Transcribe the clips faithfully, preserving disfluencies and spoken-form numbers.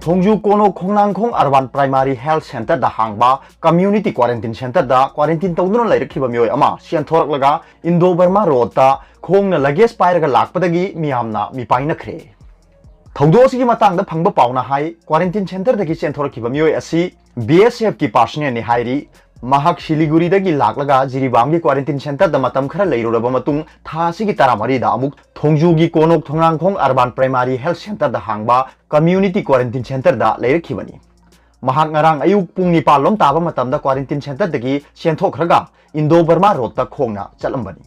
ꯊꯣꯡꯖꯨ ꯀꯣꯅꯣ ꯈꯣꯡꯅꯥꯡꯈꯣꯡ Urban Primary Health Centreꯗ ꯍꯥꯡꯕ Community Quarantine Centreꯗ quarantine ꯇꯧꯗꯨꯅ ꯂꯩꯔꯛꯈꯤꯕ ꯃꯤꯑꯣꯏ ꯑꯃ ꯆꯦꯟꯊꯣꯔꯛꯂꯒ Indo Burma Roadꯇ ꯈꯣꯡꯅ luggage ꯄꯥꯏꯔꯒ ꯂꯥꯛꯄꯗꯒꯤ ꯃꯤꯌꯥꯝꯅ ꯃꯤꯄꯥꯏꯅꯈ꯭ꯔꯦ꯫ ꯊꯧꯗꯣꯛ ꯑꯁꯤꯒꯤ ꯃꯇꯥꯡꯗ ꯐꯪꯕ ꯄꯥꯎꯅ ꯍꯥꯏ, quarantine centreꯗꯒꯤ ꯆꯦꯟꯊꯣꯔꯛꯈꯤꯕ ꯃꯤꯑꯣꯏ ꯑꯁꯤ B S Fꯀꯤ personnelꯅꯤ ꯍꯥꯏꯔꯤ꯫ ꯃꯍꯥꯛ ꯁꯤꯂꯤꯒꯨꯔꯤꯗꯒꯤ ꯂꯥꯛꯂꯒ ꯖꯤꯔꯤꯕꯥꯝꯒꯤ quarantine centreꯗ ꯃꯇꯝ ꯈꯔ ꯂꯩꯔꯨꯔꯕ ꯃꯇꯨꯡ, ꯊꯥ ꯑꯁꯤꯒꯤ ꯇꯔꯥꯃꯔꯤꯗ ꯑꯃꯨꯛ ꯊꯣꯡꯖꯨꯒꯤ ꯀꯣꯅꯣꯛ ꯊꯣꯡꯅꯥꯡꯈꯣꯡ Urban Primary Health Centreꯗ ꯍꯥꯡꯕ Community Quarantine Centreꯗ ꯂꯩꯔꯛꯈꯤꯕꯅꯤ꯫ ꯃꯍꯥꯛ ꯉꯔꯥꯡ ꯑꯌꯨꯛ ꯄꯨꯡ ꯅꯤꯄꯥꯜ ꯂꯣꯝ ꯇꯥꯕ ꯃꯇꯝꯗ quarantine centreꯗꯒꯤ ꯆꯦꯟꯊꯣꯛꯈ꯭ꯔꯒ Indo Burma Roadꯇ ꯈꯣꯡꯅ ꯆꯠꯂꯝꯕꯅꯤ꯫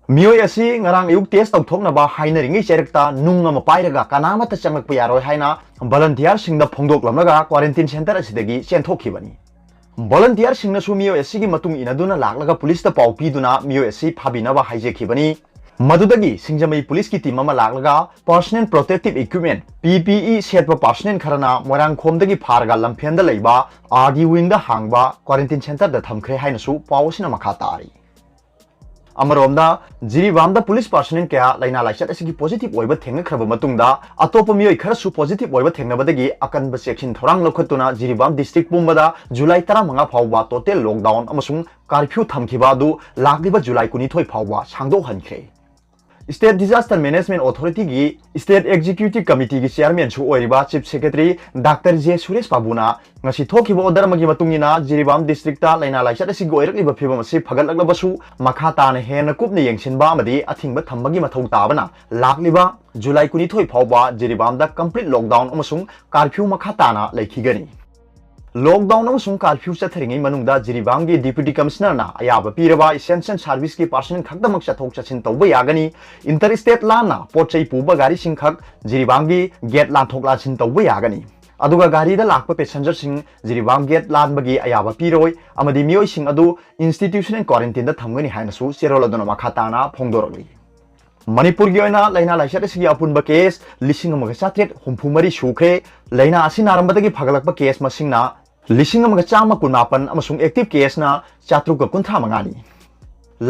ꯃꯤꯑꯣꯏ ꯑꯁꯤ ꯉꯔꯥꯡ ꯑꯌꯨꯛ test ꯇꯧꯊꯣꯛꯅꯕ ꯍꯥꯏꯅꯔꯤꯉꯩ ꯆꯩꯔꯛꯇ ꯅꯨꯡ ꯑꯃ ꯄꯥꯏꯔꯒ ꯀꯅꯥꯃꯠꯇ ꯆꯪꯂꯛꯄ ꯌꯥꯔꯣꯏ ꯍꯥꯏꯅ volunteerꯁꯤꯡꯗ ꯐꯣꯡꯗꯣꯛꯂꯝꯂꯒ quarantine centre ꯑꯁꯤꯗꯒꯤ ꯆꯦꯟꯊꯣꯛꯈꯤꯕꯅꯤ꯫ Volunteerꯁꯤꯡꯅꯁꯨ ꯃꯤꯑꯣꯏ ꯑꯁꯤꯒꯤ ꯃꯇꯨꯡ ꯏꯟꯅꯗꯨꯅ ꯂꯥꯛꯂꯒ policeꯇ ꯄꯥꯎ ꯄꯤꯗꯨꯅ ꯃꯤꯑꯣꯏ ꯑꯁꯤ ꯐꯥꯕꯤꯅꯕ ꯍꯥꯏꯖꯈꯤꯕꯅꯤ꯫ ꯃꯗꯨꯗꯒꯤ ꯁꯤꯡꯖꯃꯩ policeꯀꯤ team ꯑꯃ ꯂꯥꯛꯂꯒ personal protective equipment, P P E, ꯁꯦꯠꯄ personnel ꯈꯔꯅ ꯃꯣꯏꯔꯥꯡꯈꯣꯝꯗꯒꯤ ꯐꯥꯔꯒ ꯂꯝꯐꯦꯜꯗ ꯂꯩꯕ R D wingꯗ ꯍꯥꯡꯕ quarantine centreꯗ ꯊꯝꯈ꯭ꯔꯦ ꯍꯥꯏꯅꯁꯨ ꯄꯥꯎ ꯑꯁꯤꯅ ꯃꯈꯥ ꯇꯥꯔꯤ꯫ ꯑꯃꯔꯣꯝꯗ, ꯖꯤꯔꯤꯕꯥꯝꯗ police personnel ꯀꯌꯥ ꯂꯥꯏꯅꯥ ꯂꯥꯏꯆꯠ ꯑꯁꯤꯒꯤ positive ꯑꯣꯏꯕ ꯊꯦꯡꯅꯈ꯭ꯔꯕ ꯃꯇꯨꯡꯗ, ꯑꯇꯣꯞꯄ ꯃꯤꯑꯣꯏ ꯈꯔꯁꯨ positive ꯑꯣꯏꯕ ꯊꯦꯡꯅꯕꯗꯒꯤ ꯑꯀꯟꯕ ꯆꯦꯛꯁꯤꯟ ꯊꯧꯔꯥꯡ ꯂꯧꯈꯠꯇꯨꯅ ꯖꯤꯔꯤꯕꯥꯝ district ꯄꯨꯝꯕꯗ July ꯇꯔꯥꯃꯉꯥ ꯐꯥꯎꯕ total lockdown ꯑꯃꯁꯨꯡ curfew ꯊꯝꯈꯤꯕ ꯑꯗꯨ ꯂꯥꯛꯂꯤꯕ July ꯀꯨꯟꯅꯤꯊꯣꯏ ꯐꯥꯎꯕ ꯁꯥꯡꯗꯣꯛꯍꯟꯈ꯭ꯔꯦ꯫ State Disaster Management Authorityꯒꯤ State Executive Committeeꯒꯤ chairmanꯁꯨ ꯑꯣꯏꯔꯤꯕ Chief Secretary Doctor J Suresh ꯕꯥꯕꯨꯅ ꯉꯁꯤ ꯊꯣꯛꯈꯤꯕ order ꯑꯃꯒꯤ ꯃꯇꯨꯡ ꯏꯟꯅ, ꯖꯤꯔꯤꯕꯥꯝ districtꯇ ꯂꯥꯏꯅꯥ ꯂꯥꯏꯆꯠ ꯑꯁꯤꯒꯤ ꯑꯣꯏꯔꯛꯂꯤꯕ ꯐꯤꯕꯝ ꯑꯁꯤ ꯐꯒꯠꯂꯛꯂꯕꯁꯨ, ꯃꯈꯥ ꯇꯥꯅ ꯍꯦꯟꯅ ꯀꯨꯞꯅ ꯌꯦꯡꯁꯤꯟꯕ ꯑꯃꯗꯤ ꯑꯊꯤꯡꯕ ꯊꯝꯕꯒꯤ ꯃꯊꯧ ꯇꯥꯕꯅ, ꯂꯥꯛꯂꯤꯕ July ꯀꯨꯟꯅꯤꯊꯣꯏ ꯐꯥꯎꯕ ꯖꯤꯔꯤꯕꯥꯝꯗ complete lockdown ꯑꯃꯁꯨꯡ curfew ꯃꯈꯥ ꯇꯥꯅ ꯂꯩꯈꯤꯒꯅꯤ꯫ Lockdown ꯑꯃꯁꯨꯡ curfew ꯆꯠꯊꯔꯤꯉꯩ ꯃꯅꯨꯡꯗ ꯖꯤꯔꯤꯕꯥꯝꯒꯤ Deputy Commissionerꯅ ꯑꯌꯥꯕ ꯄꯤꯔꯕ essential serviceꯀꯤ personnel ꯈꯛꯇꯃꯛ ꯆꯠꯊꯣꯛ ꯆꯠꯁꯤꯟ ꯇꯧꯕ ꯌꯥꯒꯅꯤ꯫ Inter state ꯂꯥꯟꯅ ꯄꯣꯠ ꯆꯩ ꯄꯨꯕ ꯒꯥꯔꯤꯁꯤꯡꯈꯛ ꯖꯤꯔꯤꯕꯥꯝꯒꯤ gate ꯂꯥꯟꯊꯣꯛ ꯂꯥꯟꯁꯤꯟ ꯇꯧꯕ ꯌꯥꯒꯅꯤ꯫ ꯑꯗꯨꯒ ꯒꯥꯔꯤꯗ ꯂꯥꯛꯄ passengerꯁꯤꯡ ꯖꯤꯔꯤꯕꯥꯝ gate ꯂꯥꯟꯕꯒꯤ ꯑꯌꯥꯕ ꯄꯤꯔꯣꯏ ꯑꯃꯗꯤ ꯃꯤꯑꯣꯏꯁꯤꯡ ꯑꯗꯨ institutional quarantineꯗ ꯊꯝꯒꯅꯤ ꯍꯥꯏꯅꯁꯨ ꯆꯦꯔꯣꯜ ꯑꯗꯨꯅ ꯃꯈꯥ ꯇꯥꯅ ꯐꯣꯡꯗꯣꯔꯛꯂꯤ꯫ ꯃꯅꯤꯄꯨꯔꯒꯤ ꯑꯣꯏꯅ ꯂꯥꯏꯅꯥ ꯂꯥꯏꯆꯠ ꯑꯁꯤꯒꯤ ꯑꯄꯨꯟꯕ case ꯂꯤꯁꯤꯡ ꯑꯃꯒ ꯆꯥꯇ꯭ꯔꯦꯠ ꯍꯨꯝꯐꯨ ꯃꯔꯤ ꯁꯨꯈ꯭ꯔꯦ꯫ ꯂꯥꯏꯅꯥ ꯑꯁꯤ ꯅꯥꯔꯝꯕꯗꯒꯤ ꯐꯒꯠꯂꯛꯄ case ꯃꯁꯤꯡꯅ ꯂꯤꯁꯤꯡ ꯑꯃꯒ ꯆꯥꯝꯃ ꯀꯨꯟꯃꯥꯄꯟ ꯑꯃꯁꯨꯡ active caseꯅ ꯆꯥꯇ꯭ꯔꯨꯛꯀ ꯀꯨꯟꯊ꯭ꯔꯥ ꯃꯉꯥꯅꯤ꯫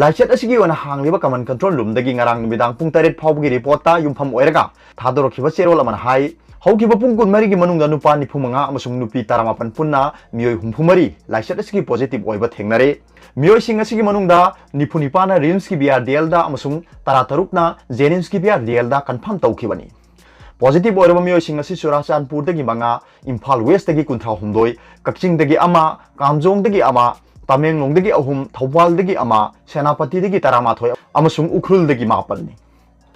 ꯂꯥꯏꯆꯠ ꯑꯁꯤꯒꯤ ꯑꯣꯏꯅ ꯍꯥꯡꯂꯤꯕ command control roomꯗꯒꯤ ꯉꯔꯥꯡ ꯅꯨꯃꯤꯗꯥꯡ ꯄꯨꯡ ꯇꯔꯦꯠ ꯐꯥꯎꯕꯒꯤ reportꯇ ꯌꯨꯝꯐꯝ ꯑꯣꯏꯔꯒ ꯊꯥꯗꯣꯔꯛꯈꯤꯕ ꯆꯦꯔꯣꯜ ꯑꯃꯅ ꯍꯥꯏ, ꯍꯧꯈꯤꯕ ꯄꯨꯡ ꯀꯨꯟꯃꯔꯤꯒꯤ ꯃꯅꯨꯡꯗ ꯅꯨꯄꯥ ꯅꯤꯐꯨ ꯃꯉꯥ ꯑꯃꯁꯨꯡ ꯅꯨꯄꯤ ꯇꯔꯥꯃꯥꯄꯟ ꯄꯨꯟꯅ ꯃꯤꯑꯣꯏ ꯍꯨꯝꯐꯨ ꯃꯔꯤ ꯂꯥꯏꯆꯠ ꯑꯁꯤꯒꯤ positive ꯑꯣꯏꯕ ꯊꯦꯡꯅꯔꯦ꯫ ꯃꯤꯑꯣꯏꯁꯤꯡ ꯑꯁꯤꯒꯤ ꯃꯅꯨꯡꯗ ꯅꯤꯐꯨ ꯅꯤꯄꯥꯟꯅ ꯔꯤꯝꯁꯀꯤ B R D Lꯗ ꯑꯃꯁꯨꯡ ꯇꯔꯥꯇꯔꯨꯛꯅ ꯖꯦꯅꯤꯝꯁꯀꯤ B R D Lꯗ confirm ꯇꯧꯈꯤꯕꯅꯤ꯫ Positive ꯑꯣꯏꯔꯕ ꯃꯤꯑꯣꯏꯁꯤꯡ ꯑꯁꯤ ꯆꯨꯔꯥꯆꯥꯟꯄꯨꯔꯗꯒꯤ ꯃꯉꯥ, ꯏꯝꯐꯥꯜ Westꯇꯒꯤ ꯀꯨꯟꯊ꯭ꯔꯥ ꯍꯨꯝꯗꯣꯏ, ꯀꯛꯆꯤꯡꯗꯒꯤ ꯑꯃ, ꯀꯥꯝꯖꯣꯡꯗꯒꯤ ꯑꯃ, ꯇꯃꯦꯡꯂꯣꯡꯗꯒꯤ ꯑꯍꯨꯝ, ꯊꯧꯕꯥꯜꯗꯒꯤ ꯑꯃ, ꯁꯦꯅꯥꯄꯇꯤꯗꯒꯤ ꯇꯔꯥꯃꯥꯊꯣꯏ ꯑꯃꯁꯨꯡ ꯎꯈ꯭ꯔꯨꯜꯗꯒꯤ ꯃꯥꯄꯟꯅꯤ꯫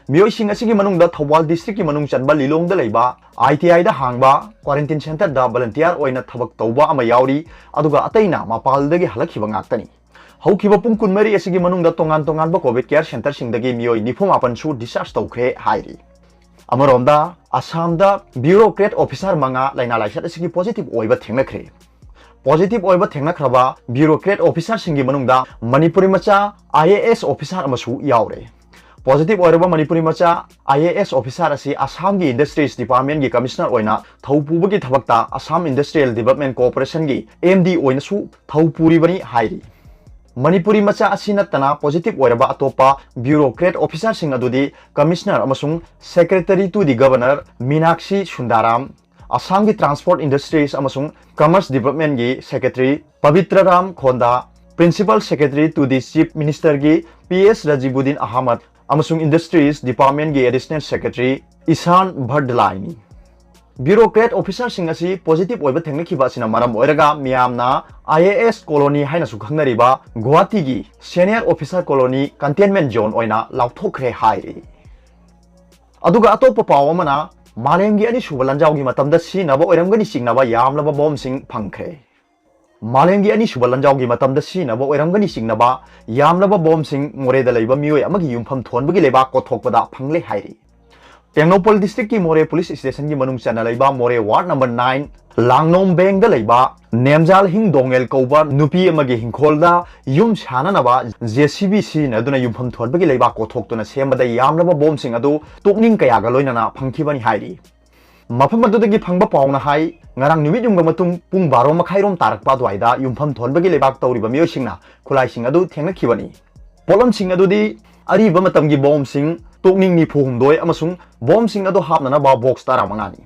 ꯃꯤꯑꯣꯏꯁꯤꯡ ꯑꯁꯤꯒꯤ ꯃꯅꯨꯡꯗ ꯊꯧꯕꯥꯜ districtꯀꯤ ꯃꯅꯨꯡ ꯆꯟꯕ ꯂꯤꯂꯣꯡꯗ ꯂꯩꯕ I T Iꯗ ꯍꯥꯡꯕ quarantine centreꯗ volunteer ꯑꯣꯏꯅ ꯊꯕꯛ ꯇꯧꯕ ꯑꯃ ꯌꯥꯎꯔꯤ, ꯑꯗꯨꯒ ꯑꯇꯩꯅ ꯃꯄꯥꯜꯗꯒꯤ ꯍꯜꯂꯛꯈꯤꯕ ꯉꯥꯛꯇꯅꯤ꯫ ꯍꯧꯈꯤꯕ ꯄꯨꯡ ꯀꯨꯟꯃꯔꯤ ꯑꯁꯤꯒꯤ ꯃꯅꯨꯡꯗ ꯇꯣꯉꯥꯟ ꯇꯣꯉꯥꯟꯕ COVID care centreꯁꯤꯡꯗꯒꯤ ꯃꯤꯑꯣꯏ ꯅꯤꯐꯨ ꯃꯥꯄꯟꯁꯨ discharge ꯇꯧꯈ꯭ꯔꯦ ꯍꯥꯏꯔꯤ꯫ ꯑꯃꯔꯣꯝꯗ, ꯑꯁꯥꯝꯗ bureaucrat officer ꯃꯉꯥ ꯂꯥꯏꯅꯥ ꯂꯥꯏꯆꯠ ꯑꯁꯤꯒꯤ positive ꯑꯣꯏꯕ ꯊꯦꯡꯅꯈ꯭ꯔꯦ꯫ Positive ꯑꯣꯏꯕ ꯊꯦꯡꯅꯈ꯭ꯔꯕ bureaucrat officerꯁꯤꯡꯒꯤ ꯃꯅꯨꯡꯗ ꯃꯅꯤꯄꯨꯔꯤ ꯃꯆꯥ I A S officer ꯑꯃꯁꯨ ꯌꯥꯎꯔꯦ꯫ Positive ꯑꯣꯏꯔꯕ ꯃꯅꯤꯄꯨꯔꯤ ꯃꯆꯥ I A S officer ꯑꯁꯤ ꯑꯁꯥꯝꯒꯤ Industries Departmentꯀꯤ Commissioner ꯑꯣꯏꯅ ꯊꯧ ꯄꯨꯕꯒꯤ ꯊꯕꯛꯇ Assam Industrial Development Corporationꯒꯤ M D ꯑꯣꯏꯅꯁꯨ ꯊꯧ ꯄꯨꯔꯤꯕꯅꯤ ꯍꯥꯏꯔꯤ꯫ ꯃꯅꯤꯄꯨꯔꯤ ꯃꯆꯥ ꯑꯁꯤ ꯅꯠꯇꯅ positive ꯑꯣꯏꯔꯕ ꯑꯇꯣꯞꯄ bureaucrat officerꯁꯤꯡ ꯑꯗꯨꯗꯤ Commissioner ꯑꯃꯁꯨꯡ Secretary to the Governor Meenakshi Sundaram, ꯑꯁꯥꯝꯒꯤ Transport Industries ꯑꯃꯁꯨꯡ Commerce Departmentꯀꯤ Secretary Pavitra Ram ꯈꯣꯟꯗꯥ, Principal Secretary to the Chief Ministerꯒꯤ P S ꯔꯖꯤꯕꯨꯗꯤꯟ Ahmad ꯑꯃꯁꯨꯡ Industries Departmentꯀꯤ Additional Secretary Ishan ꯚꯔꯗꯂꯥꯏꯅꯤ꯫ Bureaucrat officerꯁꯤꯡ ꯑꯁꯤ positive ꯑꯣꯏꯕ ꯊꯦꯡꯅꯈꯤꯕ ꯑꯁꯤꯅ ꯃꯔꯝ ꯑꯣꯏꯔꯒ ꯃꯤꯌꯥꯝꯅ I A S colony ꯍꯥꯏꯅꯁꯨ ꯈꯪꯅꯔꯤꯕ ꯒꯨꯋꯥꯍꯥꯇꯤꯒꯤ Senior Officer Colony containment zone ꯑꯣꯏꯅ ꯂꯥꯎꯊꯣꯛꯈ꯭ꯔꯦ ꯍꯥꯏꯔꯤ꯫ ꯑꯗꯨꯒ ꯑꯇꯣꯞꯄ ꯄꯥꯎ ꯑꯃꯅ, ꯃꯥꯂꯦꯝꯒꯤ ꯑꯅꯤꯁꯨꯕ ꯂꯥꯟꯖꯥꯎꯒꯤ ꯃꯇꯝꯗ ꯁꯤꯖꯤꯟꯅꯕ ꯑꯣꯏꯔꯝꯒꯅꯤ ꯆꯤꯡꯅꯕ ꯌꯥꯝꯂꯕ ꯕꯣꯝꯁꯤꯡ ꯐꯪꯈ꯭ꯔꯦ꯫ ꯃꯥꯂꯦꯝꯒꯤ ꯑꯅꯤꯁꯨꯕ ꯂꯥꯟꯖꯥꯎꯒꯤ ꯃꯇꯝꯗ ꯁꯤꯖꯤꯟꯅꯕ ꯑꯣꯏꯔꯝꯒꯅꯤ ꯆꯤꯡꯅꯕ ꯌꯥꯝꯂꯕ ꯕꯣꯝꯁꯤꯡ ꯃꯣꯔꯦꯗ ꯂꯩꯕ ꯃꯤꯑꯣꯏ ꯑꯃꯒꯤ ꯌꯨꯝꯐꯝ ꯊꯣꯟꯕꯒꯤ ꯂꯩꯕꯥꯛ ꯀꯣꯊꯣꯛꯄꯗ ꯐꯪꯂꯦ ꯍꯥꯏꯔꯤ꯫ ꯇꯦꯡꯅꯧꯄꯜ districtꯀꯤ ꯃꯣꯔꯦ police stationꯒꯤ ꯃꯅꯨꯡ ꯆꯟꯅ ꯂꯩꯕ ꯃꯣꯔꯦ ward number nine ꯂꯥꯡꯅꯣꯝꯕꯦꯡꯗ ꯂꯩꯕ ꯅꯦꯝꯖꯥꯜ ꯍꯤꯡ ꯗꯣꯡꯉꯦꯜ ꯀꯧꯕ ꯅꯨꯄꯤ ꯑꯃꯒꯤ ꯍꯤꯡꯈꯣꯜꯗ ꯌꯨꯝ ꯁꯥꯅꯅꯕ J C B ꯁꯤꯖꯤꯟꯅꯗꯨꯅ ꯌꯨꯝꯐꯝ ꯊꯣꯟꯕꯒꯤ ꯂꯩꯕꯥꯛ ꯀꯣꯊꯣꯛꯇꯨꯅ ꯁꯦꯝꯕꯗ ꯌꯥꯝꯂꯕ ꯕꯣꯝꯁꯤꯡ ꯑꯗꯨ ꯇꯣꯛꯅꯤꯡ ꯀꯌꯥꯒ ꯂꯣꯏꯅꯅ ꯐꯪꯈꯤꯕꯅꯤ ꯍꯥꯏꯔꯤ꯫ ꯃꯐꯝ ꯑꯗꯨꯗꯒꯤ ꯐꯪꯕ ꯄꯥꯎꯅ ꯍꯥꯏ, ꯉꯔꯥꯡ ꯅꯨꯃꯤꯠ ꯌꯨꯡꯕ ꯃꯇꯨꯡ ꯄꯨꯡ ꯕꯥꯔꯣ ꯃꯈꯥꯏꯔꯣꯝ ꯇꯥꯔꯛꯄ ꯑꯗꯨꯋꯥꯏꯗ ꯌꯨꯝꯐꯝ ꯊꯣꯟꯕꯒꯤ ꯂꯩꯕꯥꯛ ꯇꯧꯔꯤꯕ ꯃꯤꯑꯣꯏꯁꯤꯡꯅ ꯈꯨꯠꯂꯥꯏꯁꯤꯡ ꯑꯗꯨ ꯊꯦꯡꯅꯈꯤꯕꯅꯤ꯫ ꯄꯣꯠꯂꯝꯁꯤꯡ ꯑꯗꯨꯗꯤ ꯑꯔꯤꯕ ꯃꯇꯝꯒꯤ ꯕꯣꯝꯁꯤꯡ, ꯇꯣꯛꯅꯤꯡ ꯅꯤꯐꯨ ꯍꯨꯝꯗꯣꯏ ꯑꯃꯁꯨꯡ ꯕꯣꯝꯁꯤꯡ ꯑꯗꯨ ꯍꯥꯞꯅꯅꯕ ꯕꯣꯛꯁ ꯇꯔꯥꯃꯉꯥꯅꯤ꯫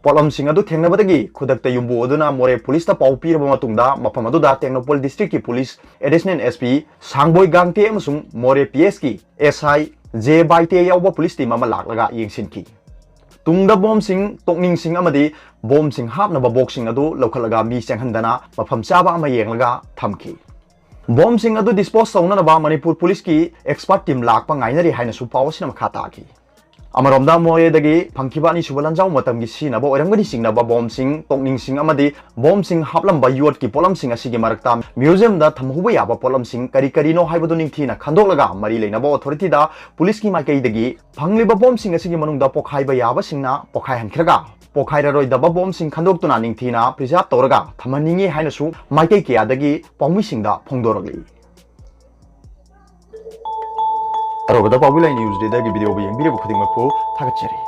ꯄꯣꯠꯂꯝꯁꯤꯡ ꯑꯗꯨ ꯊꯦꯡꯅꯕꯗꯒꯤ ꯈꯨꯗꯛꯇ ꯌꯨꯝꯕꯨ ꯑꯗꯨꯅ ꯃꯣꯔꯦ ꯄꯨꯂꯤꯁꯇ ꯄꯥꯎ ꯄꯤꯔꯕ ꯃꯇꯨꯡꯗ ꯃꯐꯝ ꯑꯗꯨꯗ ꯇꯦꯡꯅꯧꯄꯜ ꯗꯤꯁꯇ꯭ꯔꯤꯛꯀꯤ ꯄꯨꯂꯤꯁ ꯑꯦꯗꯤꯁꯅꯦꯜ ꯑꯦꯁ ꯄꯤ ꯁꯥꯡꯕꯣꯏ ꯒꯥꯡꯇꯦ ꯑꯃꯁꯨꯡ ꯃꯣꯔꯦ ꯄꯤ ꯑꯦꯁꯀꯤ ꯑꯦꯁ ꯑꯥꯏ ꯖꯦ ꯕꯥꯏꯇꯦ ꯌꯥꯎꯕ ꯄꯨꯂꯤꯁ ꯇꯤꯝ ꯑꯃ ꯂꯥꯛꯂꯒ ꯌꯦꯡꯁꯤꯟꯈꯤ꯫ ꯇꯨꯡꯗ ꯕꯣꯝꯁꯤꯡ, ꯇꯣꯛꯅꯤꯡꯁꯤꯡ ꯑꯃꯗꯤ ꯕꯣꯝꯁꯤꯡ ꯍꯥꯞꯅꯕ ꯕꯣꯛꯁꯁꯤꯡ ꯑꯗꯨ ꯂꯧꯈꯠꯂꯒ ꯃꯤ ꯆꯪꯍꯟꯗꯅ ꯃꯐꯝ ꯆꯥꯕ ꯑꯃ ꯌꯦꯡꯂꯒ ꯊꯝꯈꯤ꯫ ꯕꯣꯝꯁꯤꯡ ꯑꯗꯨ ꯗꯤꯁꯄꯣꯖ ꯇꯧꯅꯅꯕ ꯃꯅꯤꯄꯨꯔ ꯄꯨꯂꯤꯁꯀꯤ ꯑꯦꯛꯁꯄꯔꯠ ꯇꯤꯝ ꯂꯥꯛꯄ ꯉꯥꯏꯅꯔꯤ ꯍꯥꯏꯅꯁꯨ ꯄꯥꯎ ꯑꯁꯤꯅ ꯃꯈꯥ ꯇꯥꯈꯤ꯫ ꯑꯃꯔꯣꯝꯗ ꯃꯣꯔꯦꯗꯒꯤ ꯐꯪꯈꯤꯕ ꯑꯅꯤꯁꯨꯕ ꯂꯥꯟꯖꯥꯎ ꯃꯇꯝꯒꯤ ꯁꯤꯖꯤꯟꯅꯕ ꯑꯣꯏꯔꯝꯒꯅꯤ ꯆꯤꯡꯅꯕ ꯕꯣꯝꯁꯤꯡ, ꯇꯣꯛꯅꯤꯡꯁꯤꯡ ꯑꯃꯗꯤ ꯕꯣꯝꯁꯤꯡ ꯍꯥꯞꯂꯝꯕ ꯌꯣꯠꯀꯤ ꯄꯣꯠꯂꯝꯁꯤꯡ ꯑꯁꯤꯒꯤ ꯃꯔꯛꯇ ꯃ꯭ꯌꯨꯖꯤꯌꯝꯗ ꯊꯝꯍꯧꯕ ꯌꯥꯕ ꯄꯣꯠꯂꯝꯁꯤꯡ ꯀꯔꯤ ꯀꯔꯤꯅꯣ ꯍꯥꯏꯕꯗꯨ ꯅꯤꯡꯊꯤꯅ ꯈꯟꯗꯣꯛꯂꯒ ꯃꯔꯤ ꯂꯩꯅꯕ ꯑꯣꯊꯣꯔꯤꯇꯤꯗ ꯄꯨꯂꯤꯁꯀꯤ ꯃꯥꯏꯀꯩꯗꯒꯤ ꯐꯪꯂꯤꯕ ꯕꯣꯝꯁꯤꯡ ꯑꯁꯤꯒꯤ ꯃꯅꯨꯡꯗ ꯄꯣꯈꯥꯏꯕ ꯌꯥꯕꯁꯤꯡꯅ ꯄꯣꯈꯥꯏꯍꯟꯈ꯭ꯔꯒ ꯄꯣꯈꯥꯏꯔꯔꯣꯏꯗꯕ ꯕꯣꯝꯁꯤꯡ ꯈꯟꯗꯣꯛꯇꯨꯅ ꯅꯤꯡꯊꯤꯅ ꯄ꯭ꯔꯤꯖꯥꯔꯚ ꯇꯧꯔꯒ ꯊꯝꯍꯟꯅꯤꯡꯏ ꯍꯥꯏꯅꯁꯨ ꯃꯥꯏꯀꯩ ꯀꯌꯥꯗꯒꯤ ꯄꯥꯎꯃꯤꯁꯤꯡꯗ ꯐꯣꯡꯗꯣꯔꯛꯂꯤ꯫ ꯑꯔꯣꯏꯕꯗ ꯄꯥꯎꯕꯤ ꯂꯥꯏ ꯅ꯭ꯌꯨꯁ ꯗꯦꯗꯒꯤ ꯚꯤꯗꯤꯑꯣꯕꯨ ꯌꯦꯡꯕꯤꯔꯤꯕ ꯈꯨꯗꯤꯡꯃꯛꯄꯨ ꯊꯥꯒꯠꯆꯔꯤ꯫